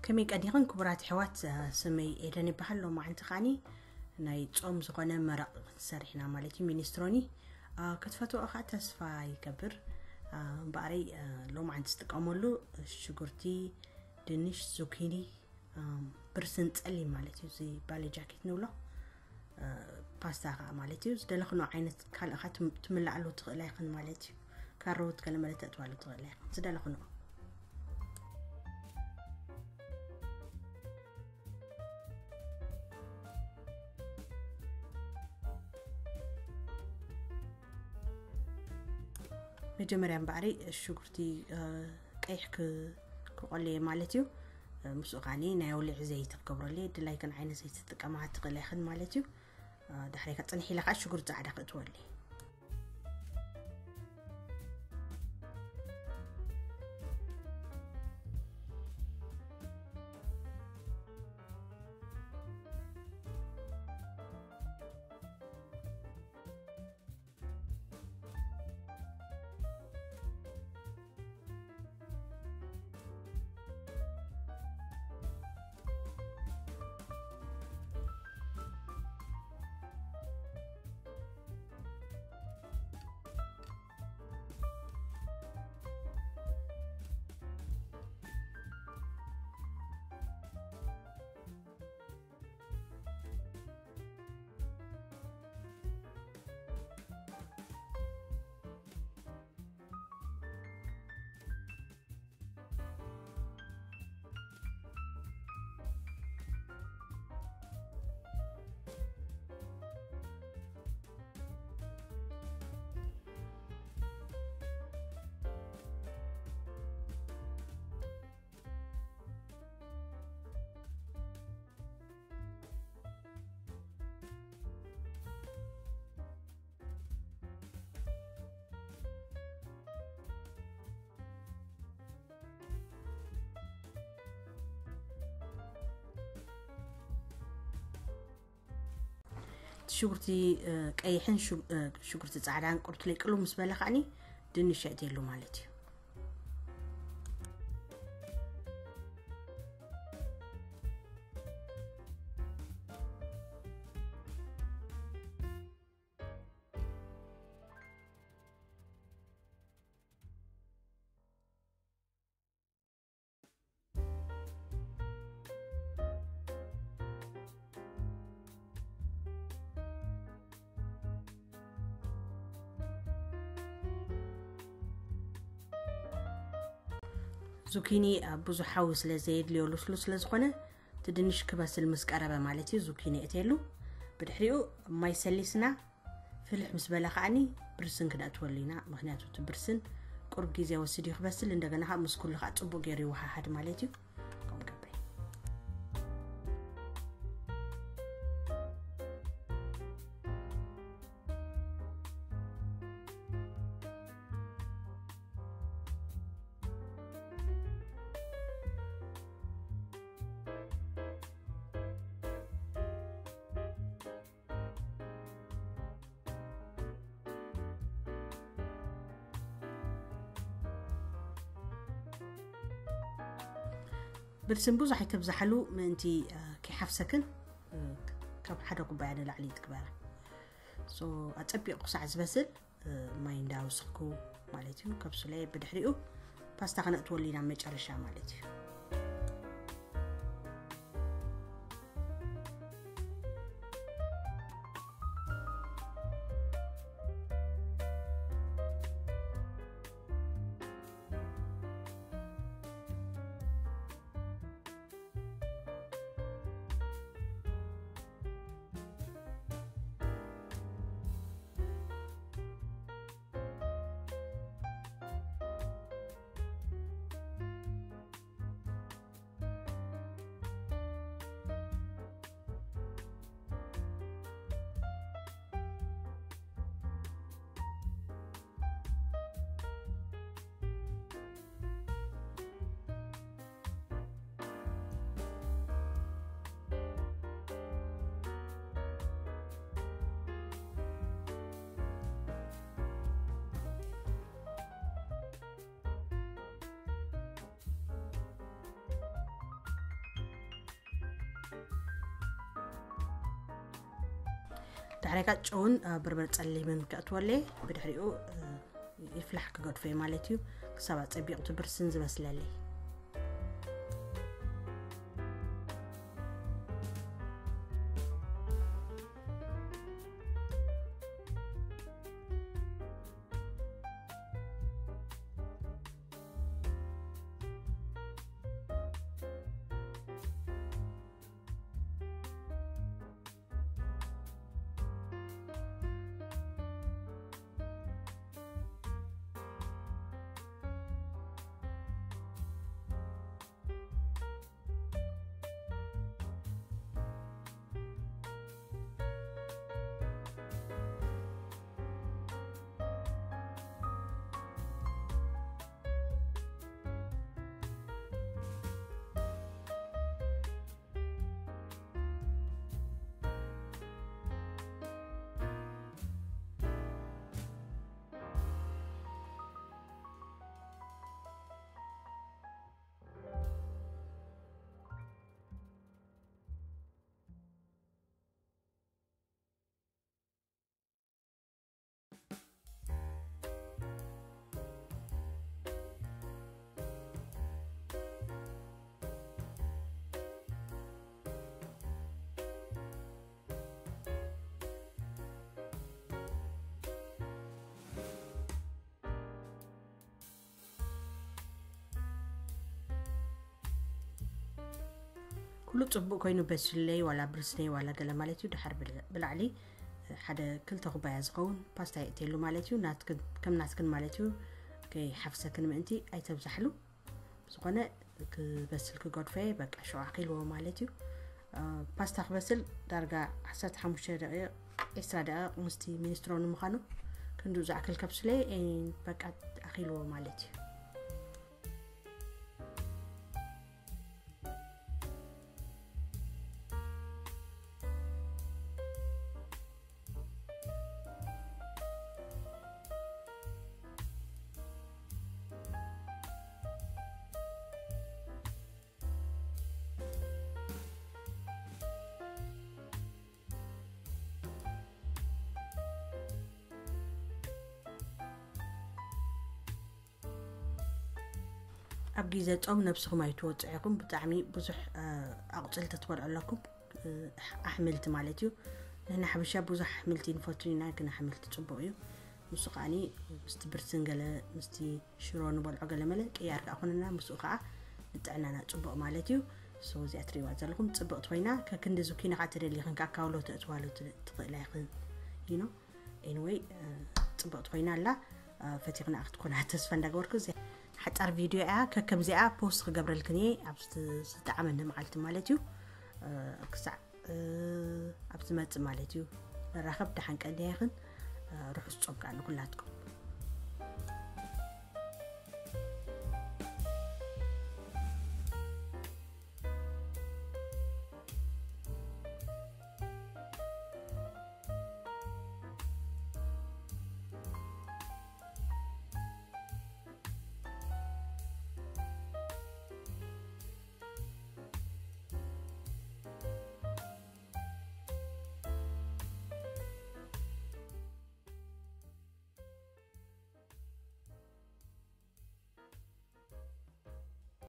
ከመይ ቀኒኽን ክቡራት ኣሕዋት? ስመይ ኤደን ይበሃል። ሎማዓንቲ ከዓኒ ናይ ጾም ዝኾነ መረቕ ክንሰርሕ ኢና ማለት እዩ፣ ሚኒስትሮኒ። ክትፈትዎ ከዓ ተስፋ ይገብር። እምበኣረይ ሎማዓንቲ ዝጥቀመሉ ሽጉርቲ፣ ድንሽ፣ ዙኪኒ፣ ብርስን ጸሊም ማለት እዩ፣ እዚ ባሌ ጃኬት ንብሎ። ፓስታ ከዓ ማለት እዩ። ዝደለኽኖ ዓይነት ካልእ ከዓ ትም- ትምልኣሉ ትኽእላ ኢኽን ማለት እዩ። ካሮት ገለ መለ ተእትዋሉ ትኽእላ ኢኽን፣ ዝደለኽኖ። መጀመርያ እምበኣሪ ሽጉርቲ ቀይሕ ክቆለየ ማለት እዩ። ምስኡ ከዓኒ ናይ ኣውሊዕ ዘይቲ ክገብረሉ እየ። ድላይክን ዓይነት ዘይቲ ትጥቀማ ትኽእላ ኢኽን ማለት እዩ። ድሕሪካ ጽንሕ ኢለ ከዓ ሽጉርቲ ጻዕዳ ክእትወሉ እየ። ሽጉርቲ ቀይሕን ሽጉርቲ ፃዕዳን ቁርትለይ ቅሉ ምስ በለ ከዓኒ ድንሽ የእትየሉ ማለት እዩ። ዙኪኒ ብዙሕ ሓዊ ስለ ዘየድልዮ ልስሉስ ስለ ዝኾነ፣ እቲ ድንሽ ክበስል ምስ ቀረበ ማለት እዩ፣ ዙኪኒ እትየሉ። ብድሕሪኡ ማይ ሰሊስና ፍልሕ ምስ በለ ከዓኒ ብርስን ክነእትወሉ ኢና። ምኽንያቱ እቲ ብርስን ቁሩብ ግዜ ወሲዱ እዩ ክበስል፣ እንደገና ከዓ ምስ ኩሉ ከዓ ፅቡቅ ገይሩ ይወሃሃድ ማለት እዩ። ከምኡ ገበይ። ብርስን ብዙሕ ኣይተብዝሓሉ፣ ምእንቲ ከይሓፍሰክን። ካብ ሓደ ኩባያ ንላዕሊ ትግበራ። ኣፀቢቑ ክሳዕ ዝበስል ማይ እንዳወሰኽኩ ማለት እዩ። ከብስለ ብድሕሪኡ ፓስታ ክነእትወሉ ኢና መጨረሻ ማለት እዩ። ዳሕሪካ ጨውን በርበር ጸሊምን ከእትወለይ ብድሕሪኡ ይፍላሕ ክገድፎ ማለት እዩ። ክሳብ ኣጸቢቑ ትብርስን ዝበስለለይ። ኩሉ ጽቡቅ ኮይኑ በስለይ ዋላ ብርስነይ ዋላ ገለ ማለት እዩ። ድሓር ብላዕሊ ሓደ ክልተ ኩባያ ዝኸውን ፓስታ የእትየሉ ማለት እዩ። ናትክን ከም ናትክን ማለት እዩ። ከይሓፍሰክን ምእንቲ ኣይተብዛሕሉ። ብዝኾነ ክበስል ክገድፎ እየ። በቃ ሽዑ ኣኺልዎ ማለት እዩ። ፓስታ ክበስል ዳርጋ ዓሰርተ ሓሙሽተ ደቂቕ፣ ዒስራ ደቂቕ ምስቲ ሚኒስትሮኒ ምዃኑ ክንዱ ዝኣክል ከብስለ በቃ ኣኺልዎ ማለት እዩ። ኣብ ግዜ ጾም ነብስኹም ኣይትወጽዑ ኢኹም። ብጣዕሚ ብዙሕ ኣቑፅልቲ ትበልዑ ኣለኩም፣ ኣሕምልቲ ማለት እዩ። ንሕና ሓበሻ ብዙሕ ኣሕምልቲ ንፈቱ ኢና፣ ግን ኣሕምልቲ ጽቡቕ እዩ። ንሱ ከዓኒ ምስቲ ብርስን ገለ ምስቲ ሽሮ ንበልዖ ገለ መለ ቅያር ከዓ ኮነና፣ ምስኡ ከዓ ንጥዕናና ጽቡቕ ማለት እዩ። ሶ እዚኣ ትሪእዋ ዘለኹም ጽብቕቲ ኮይና፣ ከክንዲ ዙኪኒ ከዓ ተደሊኽን ከዓ ካውሎ ተእትዋሉ ትኽእላ ኢኽን። You know? Anyway፣ ጽብቕቲ ኮይና ኣላ። ፈቲኽና ክትኮና ተስፋ እንዳገበርኩ፣ እዚ ሓጻር ቪድዮ እያ። ከከምዚኣ ፖስት ክገብረልክን እየ ኣብ ዝጠዓመኒ መዓልቲ ማለት እዩ። ክሳዕ ኣብ ዝመጽእ ማለት እዩ። ንራኸብ። ደሓን ቀንዲ ይኽን። ርሑስ ጾም ከዓ ንኩላትኩም።